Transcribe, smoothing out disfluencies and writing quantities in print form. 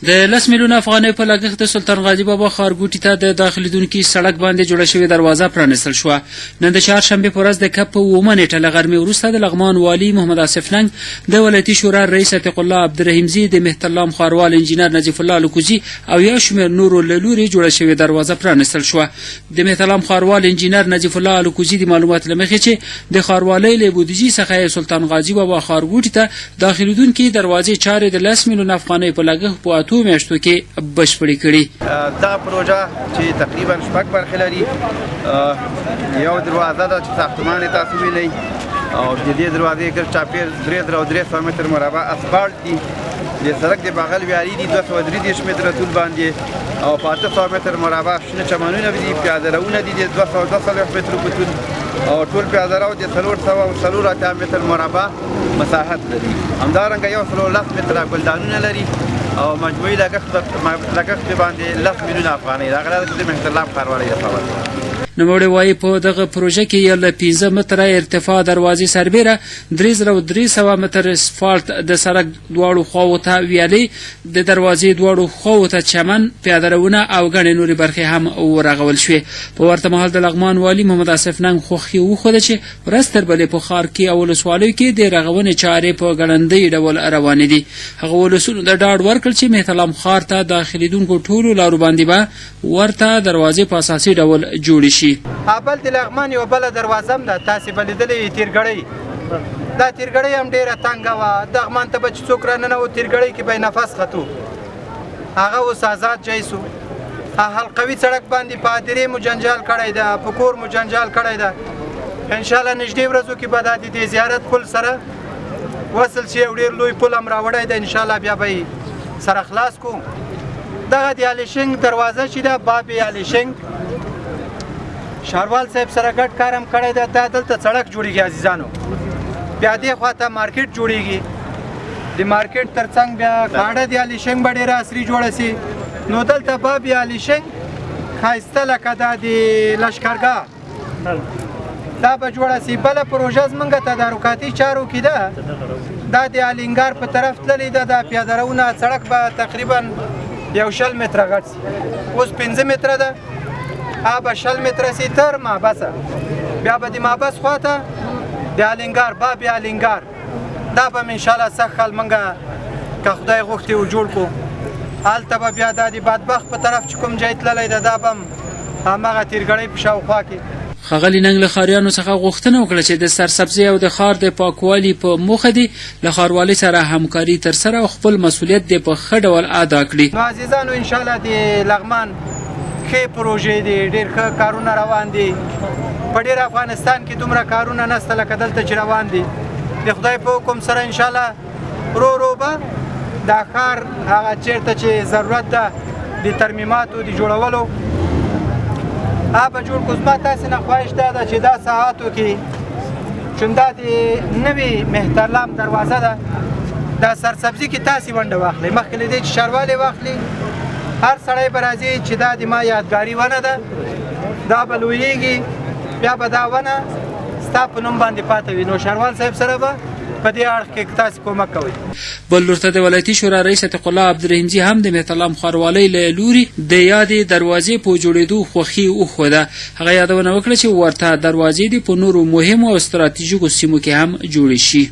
د لس میلیونه افغانیو په لګښت د سلطان غازي بابا ښارګوټي ته د داخلېدونکي سړک باندې جوړه شوې دروازه پرانیستل شوه. نن د چهارشنبې په ورځ د کب په اوومه نېټه له غرمې وروسته د لغمان والي محمد آصف ننګ، د ولایتي شورا رئیس عتیق الله عبدالرحیمزي، د مهترلام ښاروال انجینر نظیف الله الکوزي او یو شمېر نورو له لوري جوړه شوې دروازه پرانیستل شوه. د مهترلام ښاروال انجینر نظیف الله الکوزي د معلوماتو له مخې چې د ښاروالۍ له بودیجې څخه یې سلطان غازي بابا ښارګوټي ته داخلېدونکې دروازې چارې د لس میلیونه افغانیو په لګښت په اتو میاشتو کې بشپړې کړي. دغه پروژه چې تقریبا شپږ برخې لري، یو دروازه ده چې ساختمان یې تاسو وینئ او د دې دروازې ګرد چاپېر 3300 متر مربع اسفالټ دي. د سړک د بغل ویالې دي 233 متره طول باندې او په 800 متر مربع شنه چمنونه دي، پیاده رونه دي د 242 مترو په طول او ټول پیاده رو د 484 متر مربع مساحت لري. همدارنګه 110 متره ګلدانونه لري او مجموعي لګښت باندې 10 میلیونه افغانۍ راغلی ده چې د مهترلام ښاروالۍ لخوا ورکړل. نوموړی وايي، په دغه پروژه کې یې له 5 متره ارتفاع دروازې سربېره 3300 متر اسفالټ، د سړک دواړو خواوو ته ویالې، د دروازې دواړو خواوو ته چمن، پیاده رونه او ګڼې نورې برخې هم ورغول شوې. په ورته مهال د لغمان والي محمد آصف ننګ خوښي وښوده چې ورځ تر بلې په ښار کې او ولسوالیو کې د رغونې چارې په ګړندۍ ډول روانې دي. هغه ولسونو ته ډاډ ورکړ چې مهترلام ښار ته داخلېدونکو ټولو لارو باندې به ورته دروازې په اساسي ډول جوړې شي. ابل د لغمان یوه بله دروازه هم ده، تاسې به لیدلې وي، تیرګړۍ. دا تیرګړۍ هم ډېره تنګه وه، دغمان ته به چې څوک راننوت تیرګړۍ کې به یې نفس ختو، هغه اوس ازاد جای سو. حلقوي سړک باندې په ادرې مو جنجال کړی ده، په کور مو جنجال کړی ده. انشاءالله نږدې ورځو کې به دا د دې زیارت پل سره وصل شي او ډېر لوی پل هم راوړی دی، انشاءالله بیا به یې سره خلاص کو. دغه د علیشنګ دروازه چې ده، باب علیشنګ، شاروال صاحب سره ګډ کار هم کړی ده. دا دلته سړک جوړیږي عزیزانو، بیا دې خواته مارکیټ جوړیږي، د مارکیټ ترڅنګ بیا کاډه د علیشنګ به ډېره عصري جوړه سي. نو دلته باب علیشنګ ښایسته لکه دا د لشکرګاه دا به جوړه سي. بله پروژه زمونږ تدارکاتي چارو کې ده، دا د الینګار په طرف تللې ده. دا پیاده رونه سړک به تقریبا یو 20 متره غټ سي، اوس 5 متره ده، به 20 متره سي تر مابسه، بیا به د مابس خواته د الینګار باب الینګار دا به هم انشاءالله سږ کال موږ که خدای غوښتي و جوړ کړو. هلته به بیا دا د بدبخت په طرف چې کوم ځای تللی ده، دا به هم هماغه تیرګړۍ په شاوخوا کې. ښاغلي ننګ له ښاریانو څخه غوښتنه وکړه چې د سرسبزۍ او د ښار د پاکوالي په موخه دې له ښاروالۍ سره همکاري ترسره او خپل مسؤلیت دې په ښه ډول ادا کړي. نو عزیزانو انشاءالله د لغمان ښې پروژې دي، ډېر ښه کارونه روان دي. په ډېر افغانستان کې دومره کارونه نشته لکه دلته چې روان دي. د خدای په حکم سره انشاءالله ورو ورو به دا ښار هغه چېرته چې ضرورت ده د ترمیماتو د جوړولو هغه به جوړ کړو. زما تاسې نه خواهش دا ده چې دا ساعتو کې چون دا د نوي مهترلام دروازه ده، دا سرسبزي کې تاسې ونډه واخلئ. مخکې له دې چې ښاروالي واخلي، هر سړی به راځي چې دا د ما یادګاري ونه ده، دا به لویږي، بیا به دا ونه ستا په نوم باندې پاته وي. نو ښاروال صاحب سره به په دې اړخ کې تاسې کومک کوئ. بل لور ته د ولایتي شورا رئیس عتیق الله عبدالرحیمزي هم د مهترلام ښاروالۍ له لوري د یادې دروازې په جوړېدو خوښي وښوده. هغه یادونه وکړه چې ورته دروازې دې په نورو مهمو او ستراتیژیکو سیمو کې هم جوړې شي.